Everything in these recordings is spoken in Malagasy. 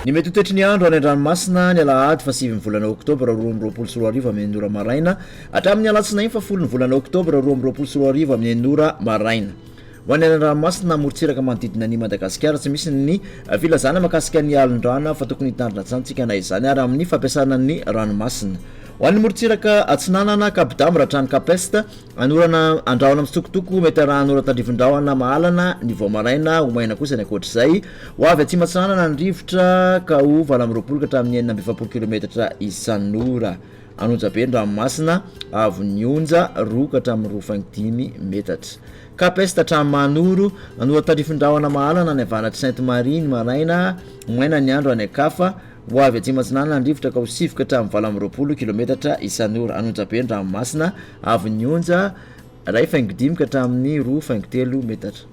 Ny mety ho toetry ny andro any an-dranomasina ny alahady fahasivin'ny volana oktobra 2022 amin'ny enina ora maraina hatramin'ny alatsinainy fahafolon'ny volana oktobra 2022 amin'ny enina ora maraina. Ho an'ny any an-dranomasina amorontsiraka manodidina an'i Madagasikara, tsy misy ny filazana mahakasika ny alin-drano fa tokony hitandrina hatrany tsika na izany ary amin'ny fampiasana ny ranomasina. Ho an'ny morontsiraka atsinanana, Cap d'Ambre hatrany Cap Est, Anorana andrahona mitsitokotoko mety arahan'ora tandrifin-drahona mahalana ny vao maraina ho maina kosa ny ankoatr'izay. Ho avy atsimo atsinanana ny rivotra ka ho 28 ka hatramin'ny 46 kilometatra isan'ora. An'Onjabe ny ranomasina, haavon'ny onja, 2 ka hatramin'ny roa faingo dimy metatra. Cap Est hatramin'ny Mahanoro, an'ora tandrifin-drahona mahalana any avaratr'i Sainte Marie ny maraina, ho maina ny andro any an-kafa. Ho avy atsimo atsinanana ny rivotra ka ho 9 ka hatramin'ny 28 kilometatra isan'ora. An'Onjabe ny ranomasina, Haavon'ny onja, 1.5 ka hatramin'ny 2.3 metatra.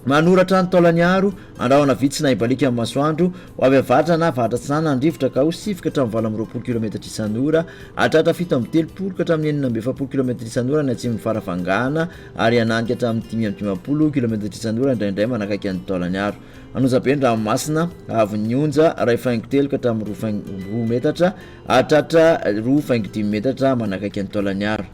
Manoratra ny Taolaniaro, andrahona vitsy na hibaliaka amin'ny masoandro, ho avy avaratra na avaratra atsinanana ny rivotra ka ho 9 ka hatramin'ny 28 kilometatra isan'ora, hahatratra 37 ka hatramin'ny 46 kilometatra isan'ora ny atsimon'i Farafangana ary hananika hatramin'ny 55 kilometatra isan'ora indraindray manakaiky an'i Taolaniaro. An'Onjabe ny ranomasina, haavon'ny onja, 1.3 ka hatramin'ny 2 metatra, Hahatratra 2.5 metatra manakaiky an'i Taolagnaro.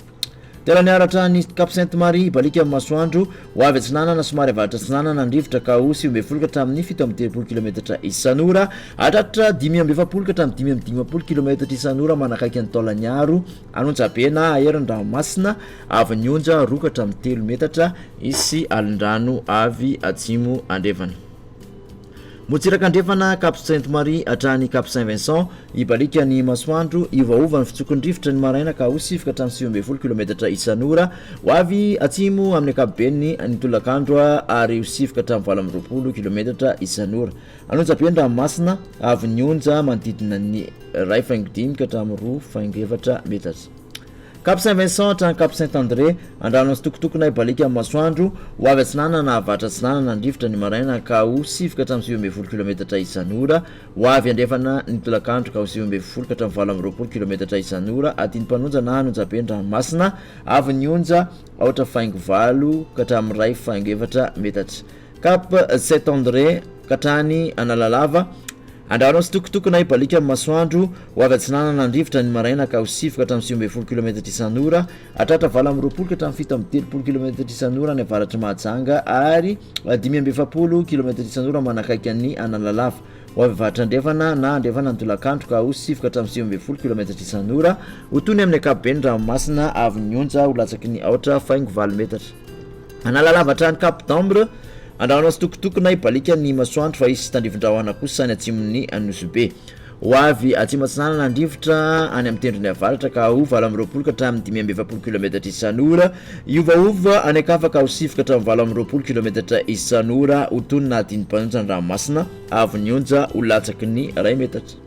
Taolagnaro hatrany Cap Sainte Marie, hibaliaka amin'ny masoandro, ho avy atsinanana somary avaratra atsinanana ny rivotra ka ho 19 ka hatramin'ny 37 kilometatra isan'ora. Hahatratra 45 ka hatramin'ny 55 kilometatra isan'ora manakaiky an'i Taolagnaro, An'Onjabe na Ahery ny ranomasina, avy ny onja 2 ka hatramin'ny 3 metatra, hisy alin-drano avy atsimo andrefana. Morontsiraka andrefana, Cap Sainte Marie hatrany Cap Saint Vincent, hibaliaka ny masoandro, hiovaova ny fitsoky ny rivotra ny maraina ka ho 9 ka hatramin'ny 19 kilometatra isan'ora. Ho avy atsimo amin'ny ankapobeny ny tolakandro ary ho 9 ka hatramin'ny 28 kilometatra isan'ora. An'Onjabe ny ranomasina, avy ny onja manodidina ny 1.5 ka hatramin'ny 2.4 metatra. Cap Saint Vincent hatrany Cap Saint André, Andrano sy tokotokona hibaliaka amin'ny masoandro, ho avy atsinanana na avaratra atsinanana ny rivotra ny maraina ka ho 9 ka hatramin'ny 19 kilometatra isan'ora, ho avy andrefana ny tolakandro ka ho 19 ka hatramin'ny 28 kilometatra isan'ora, Adinimpanonja na Anonjabe ny ranomasina, avy ny onja, aotra faingo valo ka hatramin'ny iray faingo efatra metatra. Cap Saint André ka hatrany Analalava, Andrano sy tokotokona hibaliaka amin'ny masoandro, ho avy atsinanana ny rivotra ny maraina ka ho 9 ka hatramin'ny 19 kilometatra isan'ora, hahatratra 28 ka hatramin'ny 37 kilometatra isan'ora any avaratr'i Mahajanga ary 45 kilometatra isan'ora manakaiky an'i Analalava. Ho avy avaratra andrefana na andrefana ny tolakandro ka ho 9 ka hatramin'ny 19 kilometatra isan'ora, ho tony amin'ny ankapobeny ny ranomasina avy ny onja ho latsaky ny aotra faingo valo metatra. Analalava hatrany Cap d'Ambre, Andrahona sy tokotokona hibaliaka ny masoandro fa hisy tandrifin-drahona kosa any atsimon'ny Nosy Be. Ho avy atsimo atsinanana ny rivotra any amin'ny tendrony avaratra ka ho 28 ka hatramin'ny 45 kilometatra isan'ora. Hiovaova any an-kafa ka ho 9 ka hatramin'ny 28 kilometatra isan'ora. Ho toy ny nahadin'ny mpanonja ny ranomasina, avy ny onja ho latsaky ny iray metatra.